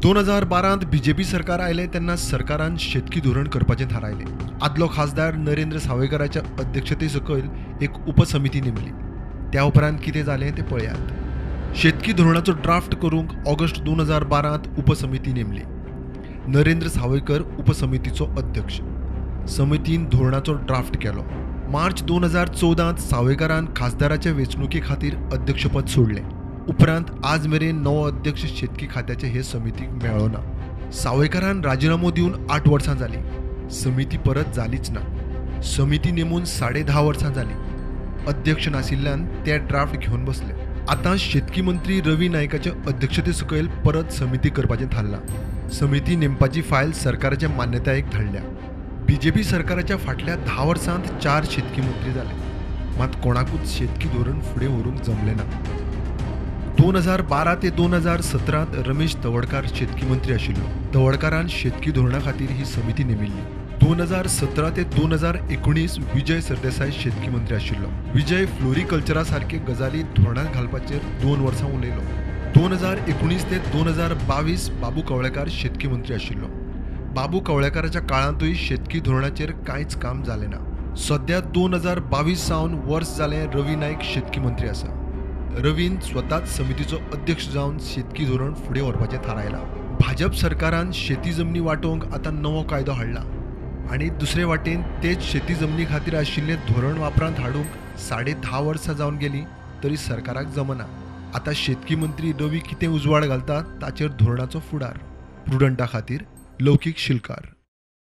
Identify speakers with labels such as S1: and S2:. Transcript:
S1: 2012 BJP सरकार आयलें तेन्ना सरकारान शेतकी धोरण करपाचें थारायलें. आदलो खासदार नरेंद्र सावयकाराच्या अध्यक्षते सकयल एक उपसमिती नेमली. त्या उपरांत कितें जालें तें पळयात. शेतकी धोरणाचो ड्राफ्ट करूंक ऑगस्ट 2012 उपसमिती नेमली. नरेंद्र सावयकर उपसमितीचो अध्यक्ष. समितीन धोरणाचो ड्राफ्ट केलो. मार्च 2014 सावयकारान खासदाराच्या वेंचणुके खातीर अध्यक्षपद सोडलें. उपरांत आज मेरेन नवो अध्यक्ष शेतकी खात्याचे हे समितीक मेळ्ळो ना. सावयकारान राजिनामो दिवन 8 वर्सां जालीं. समिती परत जालीच ना. समिती नेमून 10.5 वर्सां जालीं. अध्यक्ष नाशिल्ल्यान ते ड्राफ्ट घेवन बसले. आतां शेतकी मंत्री रवी नायकाच्या अध्यक्षते सकयल परत समिती करपाचें थारलां. समिती नेमपाची फायल सरकाराच्या मान्यतायेक धाडल्या. बीजेपी सरकाराच्या फाटल्या 10 वर्सांत 4 शेतकी मंत्री जाले. मात कोणाकूच शेतकी धोरण फुडें व्हरूंक जमलें ना. 2012 ते 2017 रमेश तवडकार शेतकी मंत्री आशिल्लो. तवडकारान शेतकी धोरणा खातीर ही समिती नेमिल्ली. 2017 ते 2019 विजय सरदेसाय शेतकी मंत्री आशिल्लो. विजय फ्लोरिकल्चरा सारखे गजाली धोरणांत घालपाचेर 2 वर्सां उलयलो. 2019 ते 2022 बाबू कवळेकार शेतकी मंत्री आशिल्लो. बाबू कवळेकाराच्या काळांतूय शेतकी धोरणाचेर कांयच काम जालें ना. सद्या 2022 सावन वर्स जालें रवी नायक शेतकी मंत्री आसा. रवीन स्वताच समितीचो अध्यक्ष जावन शेतकी धोरण फुडें व्हरपाचें थारायलां. भाजप सरकारान शेती जमनी वांटोवंक आतां नवो कायदो हाडला आनी दुसरे वाटेन तेच शेती जमनी खातीर आशिल्लें धोरण वापरांत हाडूंक 10.5 वर्सां जावन गेलीं तरी सरकाराक जमना. आतां शेतकी मंत्री रवी कितें उजवाड घालता ताचेर धोरणाचो फुडार. प्रुडंटा खातीर लौकीक शिलकार.